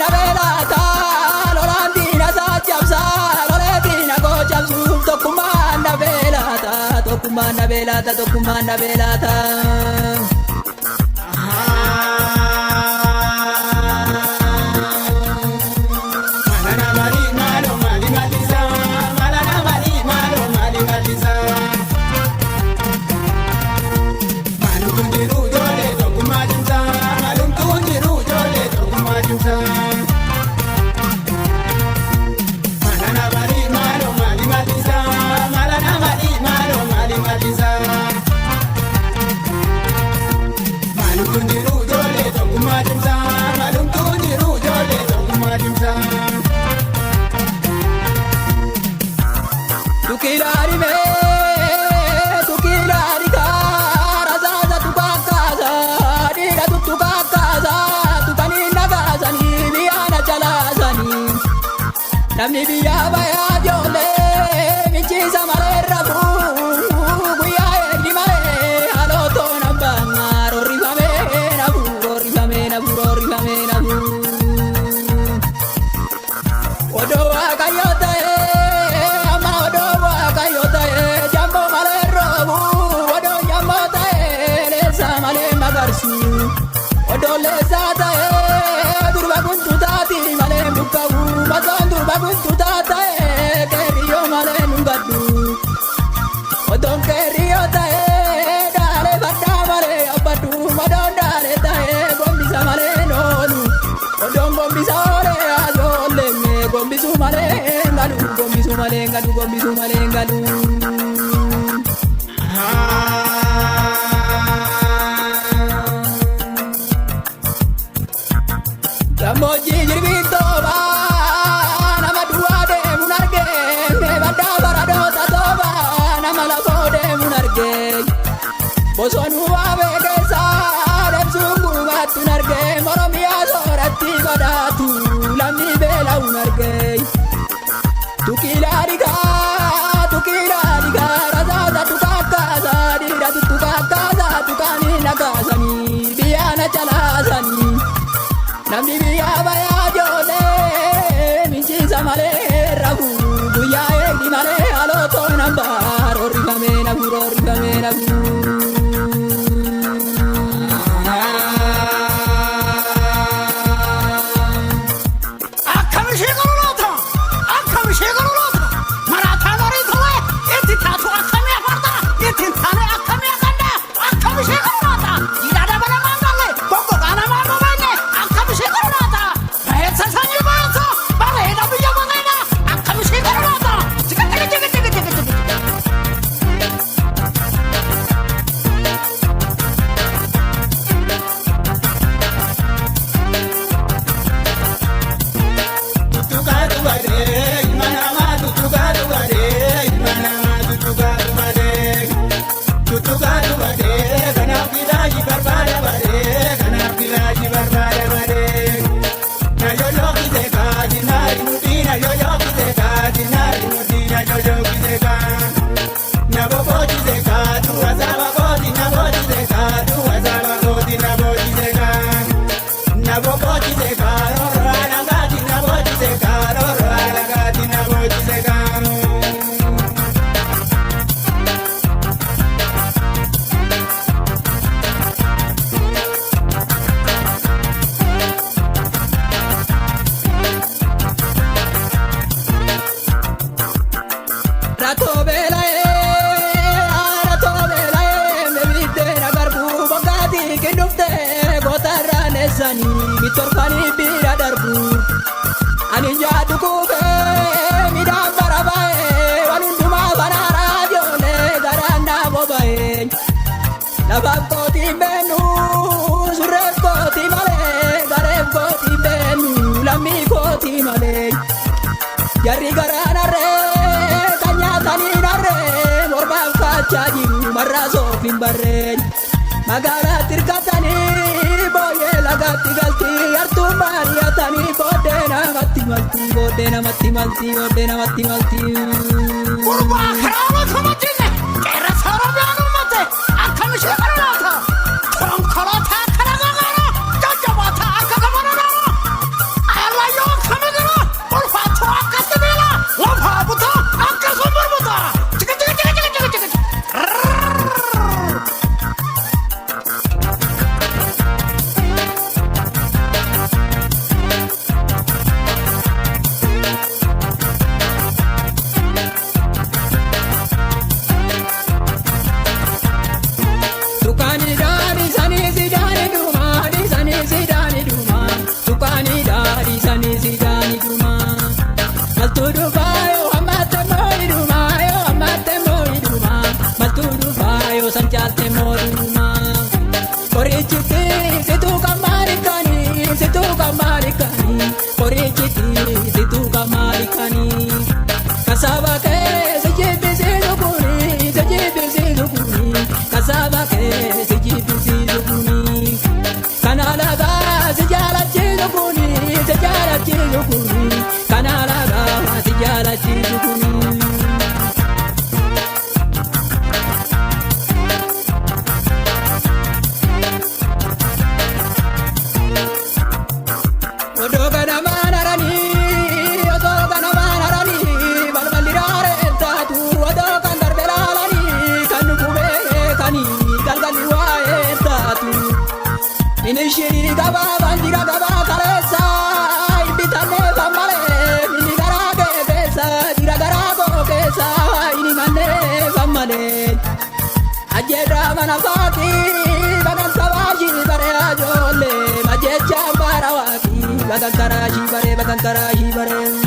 na beelata lolaan diina isaa cabsa lolee diina koo cabsuuf tokkummaan na beelata tokkummaan na beelata tokkummaan na beelata. Tukilaari mee tukilaari kaara zaza tukakkaasa dhiira tuttukakkaasa tukanii nagaasanii biyyaana calaasanii namni biyyaa bayaa ijoollee michiisa malee rafuu guyyaa eegni malee halootoo nambaa roorrifamee nafuu roorrifamee nafuu roorrifamee nafuu. Odoo waaqayyoo ta'ee amma odoo waaqayyoo ta'ee jamboo malee roobu odoo jamboo ta'ee leessa malee magarsu odoo leessaa ta'ee durba guntuutaati malee buqqa'u mataan durba guntuutaa ta'ee keeriyyoo malee nu gaddu odoon keeriyyoo ta'ee dhaalee baddaa malee abbaddu odoon dhaalee ta'ee gombisa malee noolu odoon gombisa oolee ajoollee gombisu malee ngalu gombisu malee ngalu gombisu malee ngalu. Gammoojjii jirbiin tooba nama duwwaa deemuun argee baddaa baradoota tooba nama lafoo deemuun argee bosonuu waabee keessa deemsuun gubaattuun argee moromiyaa sooratti badhaatu lammii beela'uun argee. Tukilaari gaa tukilaari gaa rasaasa tukakkaasa dhiira tuttukakkaasa tukaanii nagaasanii biyyaana calaasanii. Namni biyyaa bayaa ijoollee michiisa malee rafu guyyaa eegni malee halootoo nambaa roorrifamee nafu roorrifamee nafu. Akkam ishee godhu? Akkam ishee godhu? Maraataan horii tolee itti taatu akkamii afarta itti hin taane akkamii akkanna akkam ishee godhu laata? Jiidhaa dabalamaan galle goggogaa namaa bobeenne akkam ishee godhu laata? Bareessa sanyii bareessa bareeda biyya bareeda akkam ishee godhu laata? Jika jika jika jika jika jika. Rakkoo beela'ee rakkoo beela'ee mebiddeen agarbuu boggaatii qinduftee gootarraa neessanii mitorfanii bira darbu. Ani nyaadhu kuufee midhaan bara ba'ee waan hundumaa banaaraa ijoollee garaan naa boba'ee. Lafaaf kootiin beennu surreef kootii malee gareef kootiin beennu lammii kootii malee. Jarri garaan harree kan nyaatanii harree mormaaf kaachaa jiru marraa soof hin barreen. Magaalaatti hirkatanii booyyee lagaatti galti hartuun baadiyatanii booddee namatti malti booddee namatti malti booddee namatti malti. Gurbaa karaa kabajinne qeerransa Oromiyaan uummate akkam ishee godhu laata? Konkolaataa akka dhagaagaara jajjabaataa akka gabaroodhaara. malee si jibbisiisu kuni. Kana lagaa si jaalachiisu kuni, si jaalachiisu kuni, kana lagaa si jaalachiisu kuni. Odoo ganamaan haranii, odoo ganamaan haranii, balballi raaree taatu, odoo kan darbe laalanii, kan nu beekanii, galgalli waa'ee taatu. Inni gabaa bandira gabaa kaleessa, bitannee fammalee, inni garaa kee keessa, jira garaa koo keessa, inni mannee fammalee. Ajjeeraa mana faaqii, bagan sabaashii baree ajoollee, majeechaa baara waaqii, bagan karaashii baree, bagan karaashii baree.